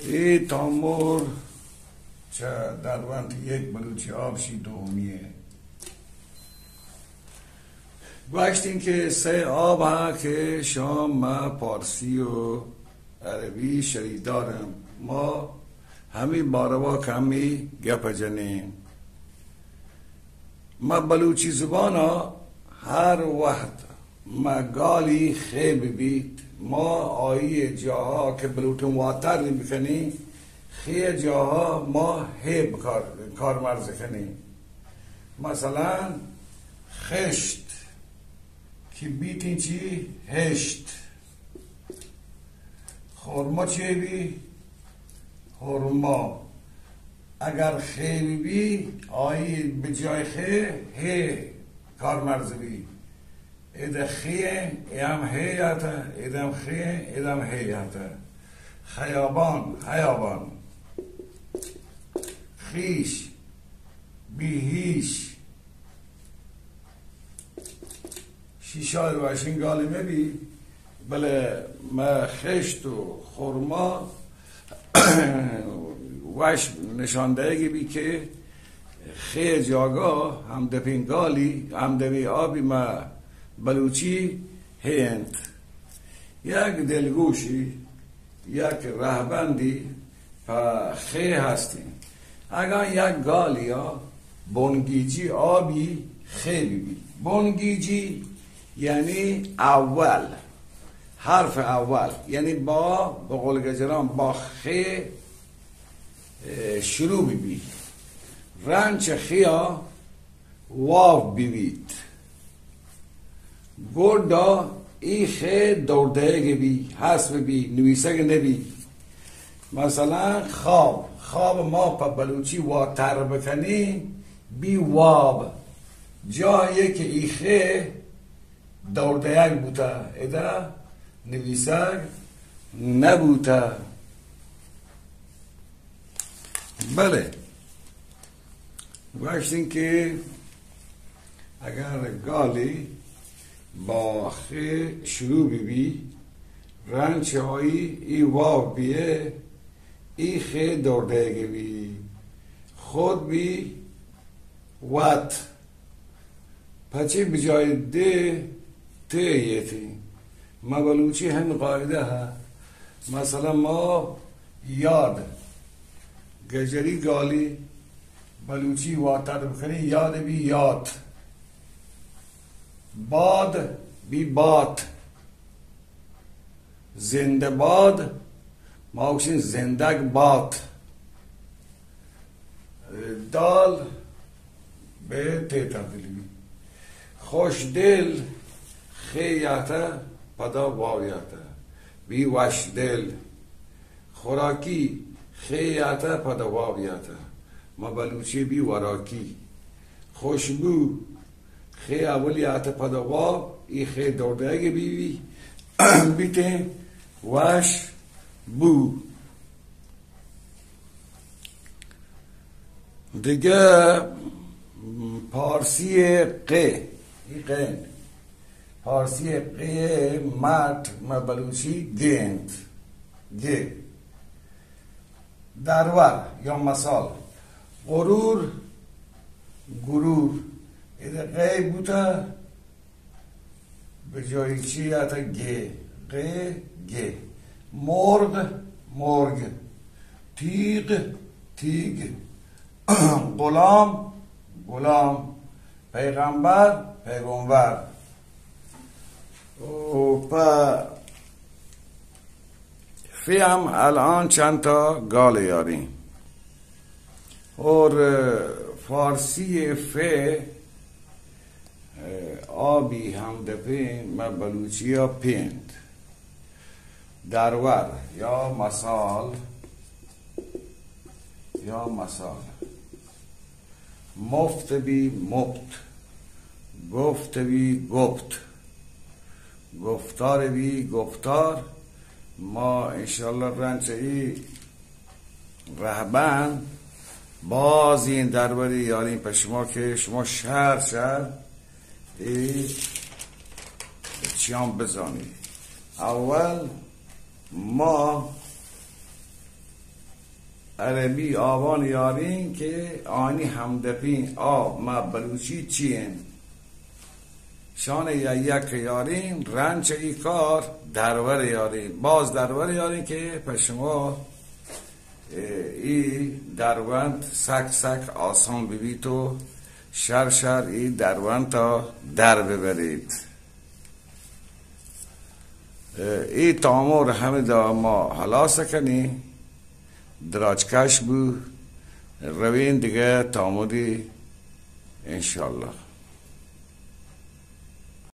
اے تامر چہ درونت یک بلوچی آب شی دومی ء۔ گوشتیں کہ سئے آب ہاں کہ شام ما پارسی و عربی شریدار ایں، ما ہمے باروا کمی گپ جنیں۔ ما بلوچی زبانا ہر وقت ما گالی خے ببیت، ما آئی جاہا کہ بلوٹیں واتر بکنیں، خے جاہا ما ہے بکار، کارمرز کنیں۔ مثلاً خشت کہ بیتیں چی؟ ہشت۔ خورما چے بی؟ ہورما۔ اگر خے بی، آئی بجائے خے، ہے کارمرز بی۔ ادا خے ایں، اے ہم ہے یاتا، ادا ہم خے ایں، ادا ہم ہے یاتا۔ خیابان، حیابان۔ خیش، بیہیش۔ شیشار واشیں گالی مہ بی، بلے مہ خشت و خورما وش نشان دئیگی بی کہ خے جاگہ ہمدپیں گالی، ہمدپیں آبی مہ بلوچی ہے انت۔ یک دلگوشی، یک رہبندی پہ خے ہستیں۔ اگاں یک گالیا بنگیجی آبی خے بی بی۔ بنگیجی یعنی اول، حرف اول، یعنی با، بقول گجران با خے، اه، شروع بی بی۔ رنچ خیا واو ببیت، گڈا ای خے دور دئیگ بی، حذف بی، نویسگ نبی۔ مثلاً خواب، خواب ما پہ بلوچی واتر بکنیں، بی واب۔ جاہے کہ ای خے دور دئیگ بوتا، ادا نویسگ نبوتا۔ بلے گوشتیں کہ اگر گالی با خے شروع بی بی، رنچ آئی ای واو بیئے، ای خے دور دئیگ بی۔ خود بی وت۔ پچی بجائے دے تے یتی۔ ما بلوچی ہم قاعدہ ہے۔ مثلاً ما یاد، گجری گالی بلوچی واتر بکنی، یاد بی یات۔ باد بی بات۔ زندہ باد، ما گوشیں زندگ بات۔ دال بہ تے تبدیل بی۔ خوش دل، خے یاتا پدا واو یاتا، بی وش دل۔ خوراکی، خے یاتا پدا واو یاتا، ما بلوچی بی وراکی۔ خوشبو، خے اولی آتہ پدا واو، ای خے دور دئیگ بی بی، بیتیں وش بو۔ دگہ پارسی قے، ای قے انت۔ پارسی قے مٹ مہ بلوچی گے انت۔ گے۔ درور یا مثال، غرور، گرور۔ ادا غے بوتا، بجای چی آتا؟ گے، غے، گے۔ مرغ، مرگ۔ تیغ، تیگ۔ غلام، غلام۔ پیغمبر، پیغمبر۔ او پہ فے ہم الان چند تا گال یاریں۔ اور فارسی فے آبی ہم دپیں، مہ بلوچی ء پینت۔ درور یا مثال، یا مثال۔ مفت بی مپت، گفت بی گپت، گفتار بی گفتار۔ ما انشاءاللہ رند چہ ای رہبند بازیں دربری یاریں پہ شما کہ شما شہر شہر اے چیاں بزانی۔ اول ما عربی آوان یارین کہ آنی ہمدپین آ ما بلوچی چی انت؟ شان یا یک یارین رنچ ای کار درور یارین، باز درور یارین کہ پہ شما، اه، ای دروند سک سک آسان ببیت و شر شر ای درونتا در ببریت. اه، ای تامر ہمدا ما ہلاس کنی، دراجکش بو، روین دگہ تامری انشاءاللہ.